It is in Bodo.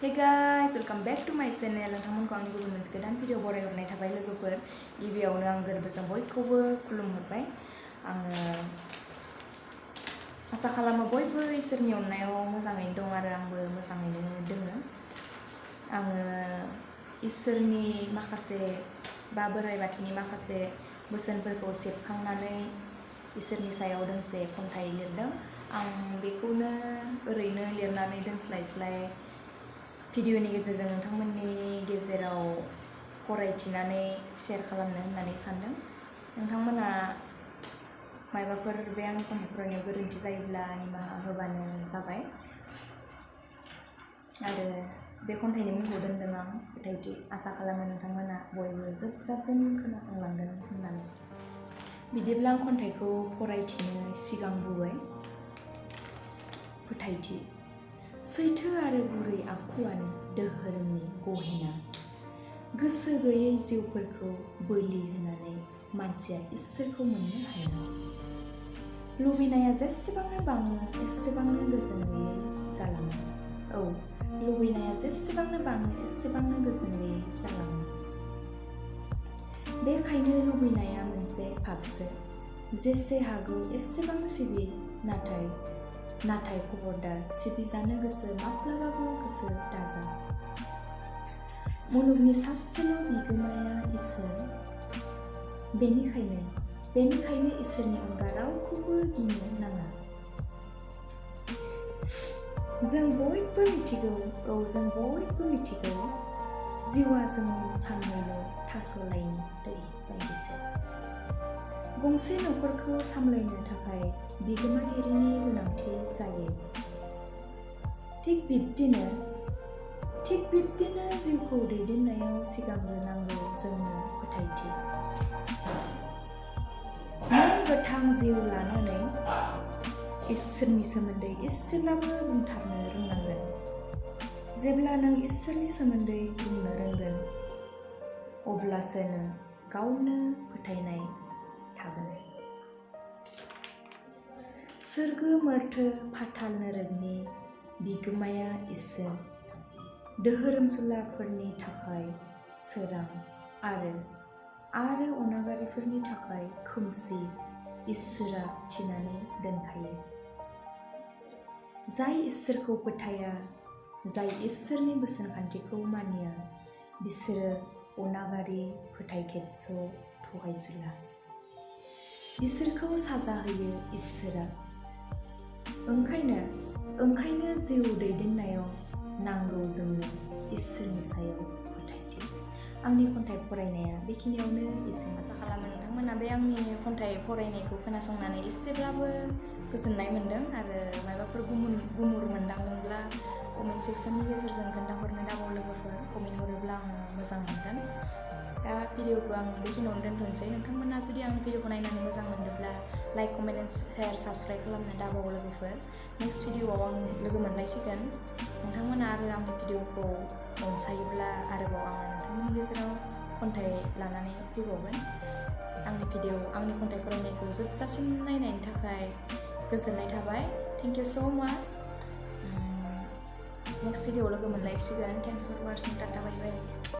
Hey guys, welcome back to my channel. नोंथांमोनखौ आंनि गुबुन मोनसे गोदान भिडिअ बरायहरनाय थाबाय लोगोफोर। गिबियावनो आं गोरबोजों बयखौबो खुलुमहरबाय। आङो आसा खालामो बयबो इसोरनि अननायाव मोजाङैनो दं आरो आंबो मोजाङैनो दोङो। आङो इसोरनि माखासे बा बोराइ बाथौनि माखासे बोसोनफोरखौ सेबखांनानै इसोरनि सायाव दोंसे खन्थाइ लिरदों। आं बेखौनो ओरैनो लिरनानै दोनस्लायस्लाय भिडिअनि गेजेरजों नोंथांमोननि गेजेराव फरायथिनानै शेयार खालामनो होननानै सानदों। नोंथांमोना मायबाफोर बे आंनि खन्थाइ फरायनायाव गोरोन्थि जायोब्ला निमाहा होबानो जाबाय। आरो बे खन्थाइनि मुंखौ दोनदों आं फोथायथि। आसा खालामो नोंथांमोना बयबो जोबजासिम खोनासंलांगोन होननानै। बिदिब्ला आं खन्थाइखौ फरायथिनो सिगांबोबाय। फोथायथि। सैथो आरो गुरै आखुआनो दोहोरोमनि गहेना। गोसो गैयै जिउफोरखौ बोलि होनानै मानसिया इसोरखौ मोननो हाया। लुबैनाया जेसेबांनो बाङो एसेबांनो गोजोन गैयै जालाङो। औ, लुबैनाया जेसेबांनो बाङो एसेबांनो गोजोन गैयै जालाङो। बेखायनो लुबैनाया मोनसे फाबसो। जेसे हागौ एसेबां सिबि, नाथाय खबरदार सिबिजानो गोसो माब्लाबाबो गोसो दाजा। मुलुगनि सासेल' बिगोमाया इसोर। बेनिखायनो इसोरनि अनगा रावखौबो गिनो नाङा। जों बयबो मिथिगौ जिउआ जोंनि साननैल' थास'लायनि दै बायदिसो। गंसे नख'रखौ सामलायनो थाखाय बिगोमागिरिनि गोनांथि जायो। थिग बिब्दिनो जिउखौ दैदेननायाव सिगांग्रो नांगौ जोंनो फोथायथि। नों गोथां जिउ लानानै इसोरनि सोमोन्दै एसेब्लाबो बुंथारनो रोंनांगोन। जेब्ला नों इसोरनि सोमोन्दै बुंनो रोंगोन, अब्लासो नों गावनो फोथायनाय थागोन। सोरगो मोरथो फाथाल नोरोगनि बिगोमाया इसोर। दोहोरोमसुलाफोरनि थाखाय सोरां आरो अनागारिफोरनि थाखाय खोमसि इसोरा थिनानै दोनखायो। जाय इसोरखौ फोथाया, जाय इसोरनि बोसोनखान्थिखौ मानिया, बिसोरो अनागारि, फोथायखेबस', थगायसुला। बिसोरखौ साजा होयो इसोरा। ओंखायनो जिउ दैदेननायाव नांगौ जोंनो इसोरनि सायाव फोथायथि। आंनि खन्थाइ फरायनाया बेखिनियावनो एसेनोसै। आसा खालामो नोंथांमोना बे आंनि खन्थाइ फरायनायखौ खोनासंनानै एसेब्लाबो गोजोननाय मोन्दों आरो माबाफोर गुमुर मोनदांदोंब्ला कमेन्ट सेक्सननि गेजेरजों खोन्थाहरनो दाबाव लोगोफोर। कमेन्ट हरोब्ला आङो मोजां मोनगोन। दा भिडिअखौ आं बेखिनियावनो दोनथ'नोसै। नोंथांमोना जुदि आंनि भिडिअखौ नायनानै मोजां मोनदोंब्ला like, comment and share, subscribe खालामनो दाबाव लोगोफोर। नेक्स्ट भिडिअआव आं लोगो मोनलायसिगोन। नोंथांमोना आरो आंनि भिडिअखौ अनसायोब्ला आरोबाव आङो नोंथांमोननि गेजेराव खन्थाइ लानानै फैबावगोन। आंनि खन्थाइ फरायनायखौ जोबजासिम नायनायनि थाखाय गोजोननाय थाबाय। थेंक इउ स' माच। नेक्स्ट भिडिअआव लोगो मोनलायसिगोन। Thanks for watching. Tata bye bye.